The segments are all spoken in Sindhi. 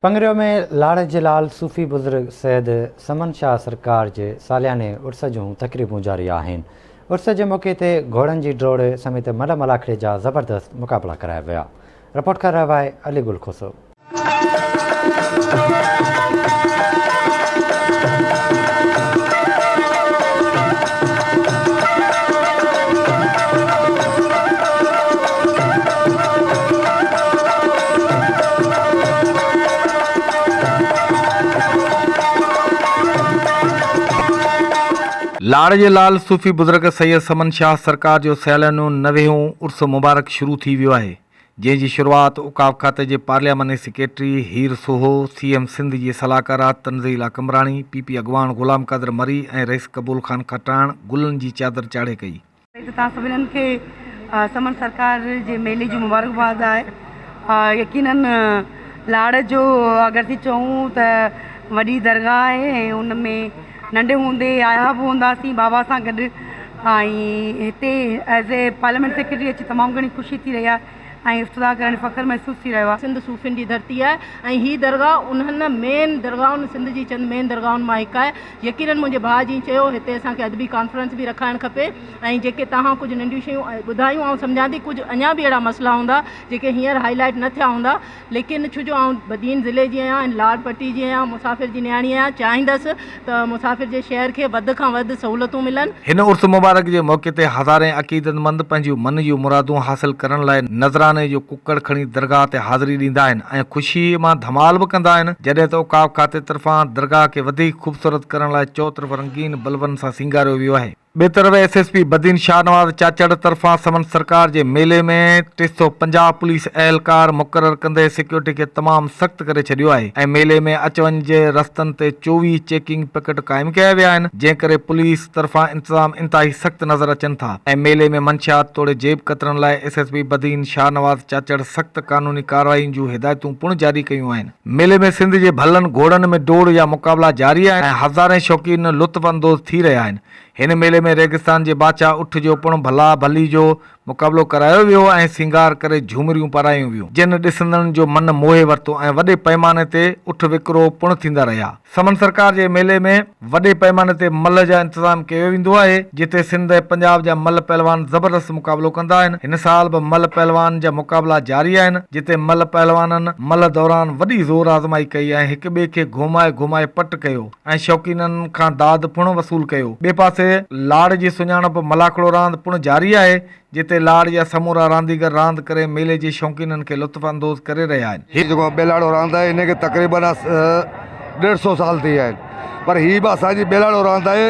پنگريو ۾ لاڙ جي لال صوفي بزرگ سيد سمن شاهه سرڪار جي سالياني عرس جون تقريبون جاري آهن. عرس جي موقعي تي گهوڙن جي ڊوڙ سميت ملهه ملاکڙي جا زبردست مقابلا ڪرايا ويا. رپورٽ ڪري رهيو آهي علي گل کوسو. لاڙ جي لال صوفي بزرگ سيد سمن شاهه سرڪار جو ساليانو نويهون عرس مبارڪ شروع ٿي ويو آهي، جنهن جي شروعات اوقاف کاتي جي پارلياماني secretary Heer Soho, C M Sindh جي صلاحڪاره تنزيلا قمبراڻي، پي پي اڳواڻ غلام قادر مري ۽ رئيس قبول خان کٽاڻ گلن جي چادر چاڙهي ڪئي. ته توهان سڀني کي سمن سرڪار جي ميلي جي مبارڪباد آهي يقينن لاڙ جو اگر اسين چئون ته وڏي درگاهه آهي ۽ ان ۾ ننڍي هوندي آيا به هونداسين بابا سان گڏ ۽ هتي ايز اي پارليامينٽ سيڪريٽري اچي تمام گهڻي خوشي ٿي رهي آهي ۽ افتتاح ڪرڻ فخر محسوس ٿي رهيو آهي. سنڌ صوفين جي ڌرتي آهي ۽ هي درگاهه انهن مين درگاهن سنڌ جي چند مين درگاهن مان هڪ آهي. يقينن منهنجي ڀاء جيئن چيو هتي اسان کي ادبي ڪانفرنس به رکائڻ کپي ۽ جيڪي توهان ڪجهه ننڍيون شيون ٻڌايون آئون سمجهان ٿي ڪجهه اڃا به اهڙا مسئلا هوندا جيڪي هينئر هائي لائيٽ نه ٿيا هوندا ليڪن ڇو جو آئون بدين ضلعي جي آهيان ۽ لاڙ پٽي جي آهيان مسافر جي نياڻي آهيان چاهيندس ته مسافر جي شهر کي وڌ کان وڌ سهولتون ملن. هن عرس مبارڪ جي موقعي تي هزارين عقيدتمند پنهنجيون من جون مرادون حاصل ڪرڻ لاء نذراني جو ڪڪڙ کڻي درگاهه تي حاضري ڏيندا آهن ۽ خوشي مان ڌمال به ڪندا آهن جڏهن ته اوقاف کاتي طرفان درگاهه کي وڌيڪ خوبصورت ڪرڻ لاء چؤطرف رنگين بلبن سان سينگاريو ويو آهي. ٻئي طرف S S P Badin Shahnawaz Chachar طرفان سمن سرڪار جي ميلي ۾ 350 پوليس اهلڪار مقرر ڪندي سيڪيورٽي کي تمام سخت ڪري ڇڏيو آهي ۽ ميلي ۾ اچ وڃ جي رستن تي 24 چيڪنگ پڪٽ قائم ڪيا ويا آهن جنهن ڪري پوليس طرفان انتظام انتهائي سخت نظر اچن ٿا ۽ ميلي ۾ منشيات توڙي جيب ڪترن لاء S S P Badin Shahnawaz Chachar سخت قانوني ڪارروائين جون هدايتون پڻ جاري ڪيون آهن. ميلي ۾ سنڌ جي ڀلن گهوڙن ۾ ڊوڙ جا مقابلا جاري آهن ۽ هزارين شوقين لطف اندوز ٿي رهيا آهن. هن ميلي ۾ ريگستان جي بادشاهه اٺ جو پڻ ڀلا ڀلي جو مقابلو ڪرايو ويو ۽ سينگار ڪري جهومريون پارايون ويون، جن ڏسندڙن جو من موهي ورتو ۽ وڏي پئماني تي اٺ وڪرو پڻ ٿيندا رهيا. سمن سرڪار جي ميلي ۾ وڏي پئماني تي ملهه جا انتظام ڪيو ويندو آهي، جتي سنڌ ۽ پنجاب جا ملهه پهلوان زبردست مقابلو ڪندا آهن. هن سال به ملهه پهلوان جا مقابلا جاري آهن، جتي ملهه پهلوانن ملهه دوران وڏي زور آزمائي ڪئي ۽ هڪ ٻئي کي گهمائي گهمائي پٽ ڪيو. ۽ شوقينن کان داد پڻ وصول ڪيو. ٻئي پاسي لاڙ جي سڃاڻپ ملاکڙو راند پڻ جاري آهي، جتي لاڙ جا سمورا رانديگر راند ڪري ميلي جي شوقينن کي لطف اندوز ڪري رهيا آهن. هي جيڪو ٻيلاڙو راند آهي ان کي تقريبن ڏيڍ سو سال ٿي ويا آهن پر هي به اسان جي ٻيلاڙو راند آهي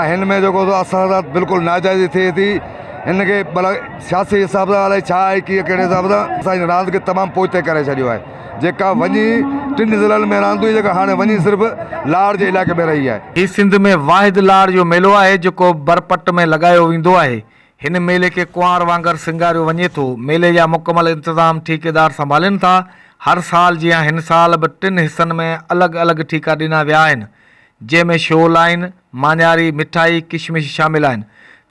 ۽ هن ۾ جيڪو سو اسان سان بلڪل ناجائزي ٿئي ٿي هن کي مطلب سياسي حساب سان الائي ڇا آهي ڪيئن ڪهڙي حساب سان اسان جي راند کي تمام پوئتي ڪري ڇڏيو آهي. جيڪا وڃي ٽن ضلعن ۾ راند هئي جيڪا هاڻي وڃي صرف لاڙ جي علائقي ۾ رهي آهي. هي سنڌ ۾ واحد لاڙ جو ميلو آهي جيڪو برپٽ ۾ لڳايو ويندو آهي. هن ميلي کي ڪنوار وانگر سينگاريو وڃي ٿو. ميلي جا مڪمل انتظام ٺيڪيدار سنڀالين ٿا. هر سال جيان هن سال به ٽن حصن ۾ الڳ الڳ ٺيڪا ڏنا ويا آهن. جنهن ۾ شو لائين، ماڃاري، مٺائي، ڪشمش شامل آهن.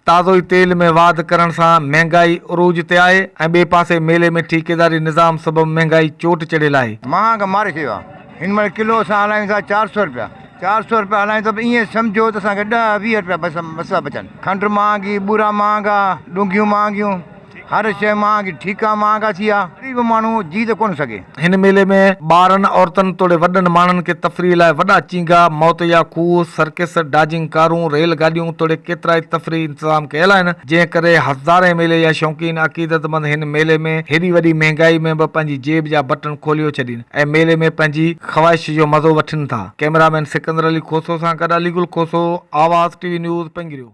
تازو ئي تيل ۾ واڌ ڪرڻ سان مهنگائي عروج تي آهي ۽ ٻئي پاسي ميلي ۾ ٺيڪيداري نظام سبب مهنگائي چوٽ چڙهيل آهي. مهانگ ماري ڇڏيو آهي. هن مهل ڪلو اسان هلايون ٿا 400 رپيا 400 رپيا هلايون ٿا ائين سمجهو ته اسان کي ڏهه 20 رپيا بس مس ٿا بچن. کنڊ مهانگي، ٻورا مهانگا، ڏونگهيون مهانگيون. هر شيء مهانگي، ٺيڪا مهانگا ٿي ويا، غريب ماڻهو جي ته ڪونه سگهي. هن ميلي ۾ ٻارن، عورتن توڙي وڏن ماڻهن کي تفريح لاء وڏا چينگا، موت جا کوهه، سرڪس، ڊاجنگ ڪارون، ريل گاڏيون توڙي ڪيترائي تفريحي انتظام ڪيل آهن، جنهن ڪري هزارين ميلي جا شوقين عقيدتمند هن ميلي ۾ هيڏي وڏي مهنگائي ۾ به پنهنجي جيب جا بٽڻ کوليو ڇڏين ۽ ميلي ۾ پنهنجي خواهش جو مزو وٺن ٿا. ڪئميرا مين سڪندر علي کوسو سان گڏ Ali Gul Khoso, Awaz T V news, Pangrio.